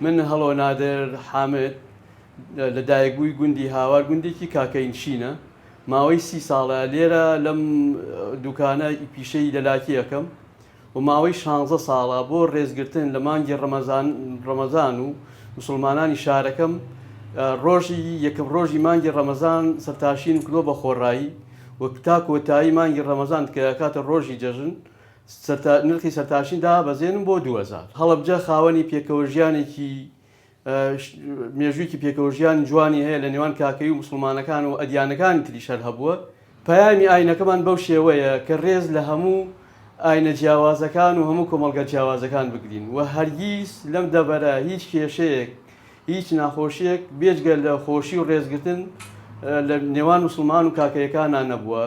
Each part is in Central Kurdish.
من هەڵۆ نادر حامد لە دایکبووی گوندی هاوار گوندێکی کاکەیینشینە ماوەی سی ساڵە لێرە لەم دوکانە پیشەی دەلاکی ئەکەم و ماوەی شانزە ساڵە بۆ ڕێزگرتن لە مانگی ڕەمەزان ڕەمەزان و مسوڵمانانی شارەکەم ڕۆژی یەکەم ڕۆژی مانگی ڕەمەزان سەرتاشینم کردووە بە خۆڕایی و تا کۆتایی مانگی ڕەمەزان کە ئەکاتە ڕۆژی جەژن سەرتا نرخی سەرتاشین دابەزێنم بۆ 2000. هەڵەبجە خاوەنی پێکەوەژیانێکی مێژوویەکی پێکەوەژیانی جوانی هەیە لە نێوان کاکەیی و موسڵمانەکان و ئەدیانەکانی تریش هەر هەبووە. پەیامی ئاینەکەمان بەو شێوەیە کە ڕێز لە هەموو ئاینە جیاوازەکان و هەموو کۆمەڵگە جیاوازەکان بگرین و هەرگیز لەم دەڤەرە هیچ کێشەیەک هیچ ناخۆشیەک بێجگە لە خۆشی و ڕێزگرتن لە نێوان موسڵمان و کاکەیەکانا نەبووە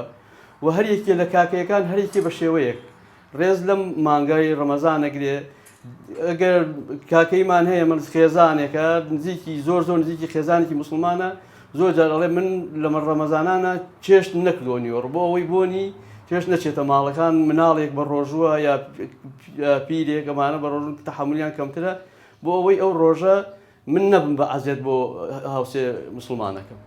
و هەر یەکێ لە کاکەیەکان هەر یەکێ بە شێوەیەک ڕێز لەم مانگای ڕەمەزان ئەگرێ ئەگەر کاکەیمان هەیە من خێزانێکە نزیکی زۆر زۆر نزیکی خێزانێکی مسلمانە زۆر جار ئەڵێ من لەمە ڕەمەزانانە چێشت نەکردووە نیوەڕ بۆ ئەوەی بۆنی چێشت نەچێتە ماڵەکان مناڵێک بە ڕۆژووە یا پیرێک ئەمانە بە ڕۆژوو تەحەمولیان کەمترە بۆ ئەوەی ئەو ڕۆژە من نەبم بە عەزێت بۆ هاوسێ موسڵمانەکەم.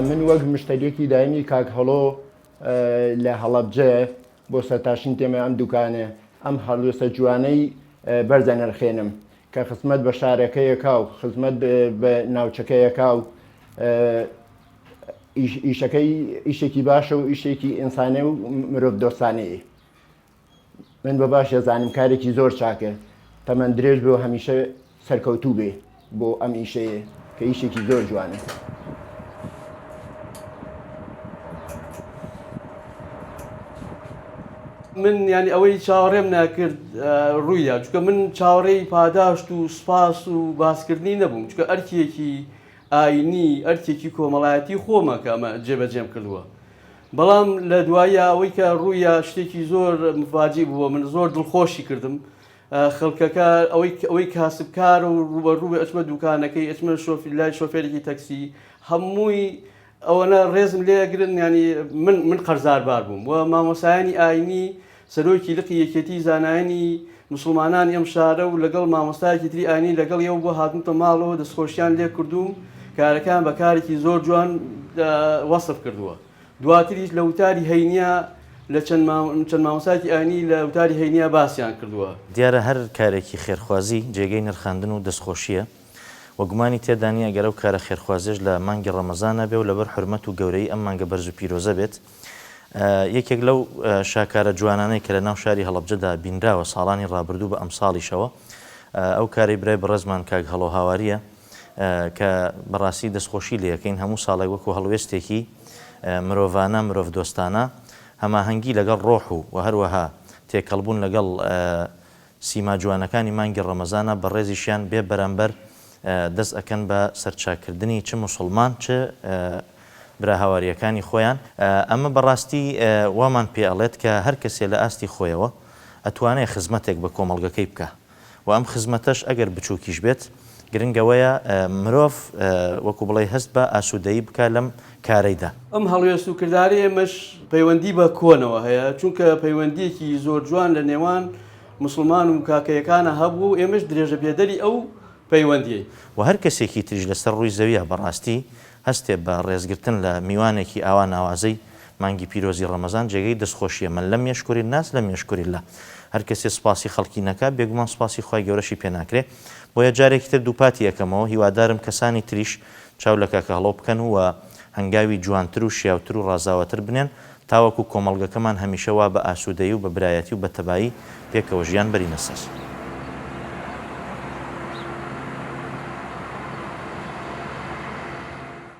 من وەک مشتەریەکی دایمی کاک هەڵۆ لە هەڵەبجە بۆ سەرتاشین تێمە ئەم دوکانە ئەم هەڵوێستە جوانەی بەرز ئەنرخێنم کە خزمەت بە شارەکەیەکا و خزمەت بە ناوچەکەیەکا و ئیشەکەی ئیشێکی باشە و ئیشێکی ئینسانێ و مرۆڤ دۆستانەیە من بە باش دەزانم کارێکی زۆر چاکە تەمەن درێژ بێ و هەمیشە سەرکەوتوو بێ بۆ ئەم ئیشەیە کە ئیشێکی زۆر جوانە. من یانی ئەوەی چاوەڕێم ناکرد ڕوویدا چونکە من چاوەڕێی پاداشت و سوپاس و باسکردنی نەبووم چونکە ئەرکێکی ئاینی ئەرکێکی کۆمەڵایەتی خۆمە کە ئەمە جێبەجێم کردووە بەڵام لە دواییا ئەوەی کە ڕوویا شتێکی زۆر مفاجی بووە من زۆر دڵخۆشی کردم خەڵکەکە ئەوەی ئەوەی کاسبکار و ڕوبەڕوو ئەچمە دوکانەکەی ئەچمە شۆفی لای شۆفێرێکی تەکسی هەمووی ئەوەنە ڕێزم لێ ئەگرن یانی من من قەرزاربار بووم و مامۆسایانی ئاینی سەرۆکی لقی یەکێتی زانایانی مسلمانانی ئەم شارە و لەگەڵ مامۆستایەکی تری ئاینی لەگەڵ یەو بۆ هاتنتە ماڵەوە دەستخۆشیان لێ کردووم کارەکان بە کارێکی زۆر جوان وەسف کردووە دواتریش لە وتاری هەینیا لە چەند چەند مامۆستایەکی ئاینی لە وتاری هەینیا باسیان کردووە. دیارە هەر کارێکی خێرخوازی جێگەی نرخاندن و دەستخۆشییە و گومانی تێدا نییە گەر ئەو کارە خێرخوازیەش لە مانگی ڕەمەزانا بێ و لەبەر حورمەت و گەورەیی ئەم مانگە بەرز و پیرۆزە بێت یەکێک لەو شاکارە جوانانەی کە لە ناو شاری هەڵەبجەدا بینراوە ساڵانی ڕابردوو بە ئەمساڵیشەوە ئەو کارەی برای بەڕێزمان کاک هەڵۆ هاوارییە کە بەڕاستی دەستخۆشی لێکەین هەموو ساڵێک وەکو هەڵوێستێکی مرۆڤانە مرۆڤدۆستانە هەماهەنگی لەگەڵ ڕۆح و و هەروەها تێکەڵبوون لەگەڵ سیما جوانەکانی مانگی ڕەمەزانە بەڕێزیشیان بێ بەرامبەر دەست ئەکەن بە سەرچاککردنی چ موسوڵمان چ برا هاوارییەکانی خۆیان، ئەمە بەڕاستی وامان پێ ئەڵێت کە هەر کەسێ لە ئاستی خۆیەوە ئەتوانێ خزمەتێک بە کۆمەڵگەکەی بکا و ئەم خزمەتەش ئەگەر بچووکیش بێت گرنگ ئەوەیە مرۆڤ وەکو بڵێی هەست بە ئاسوودەیی بکا لەم کارەیدا. ئەم هەڵوێست و کردارەی ئێمەش پەیوەندی بە کۆنەوە هەیە، چونکە پەیوەندییەکی زۆر جوان لە نێوان موسڵمان و کاکەیەکانا هەبوو و ئێمەش درێژەپێدەری ئەو پەیوەندییەین. وە هەر کەسێکی تریش لەسەر ڕووی زەویە بەڕاستی هەستێ بە ڕێزگرتن لە میوانێکی ئاوا ناوازەی مانگی پیرۆزی ڕەمەزان جێگەی دەستخۆشیە، من لم یشکر الناس لم یشکر اللە، هەر کەسێ سوپاسی خەڵکی نەکا بێگومان سوپاسی خوای گەورەشی پێ ناکرێ، بۆیە جارێکی تر دووپاتی ئەکەمەوە هیوادارم کەسانی تریش چاو لە کاکە هەڵۆ بکەن و هەنگاوی جوانتر و شیاوتر و ڕازاوەتر بنێن تاوەکو کۆمەڵگەکەمان هەمیشە وا بە ئاسوودەیی و بە برایەتی و بە تەبایی پێکەوە ژیان بەرینە سەر.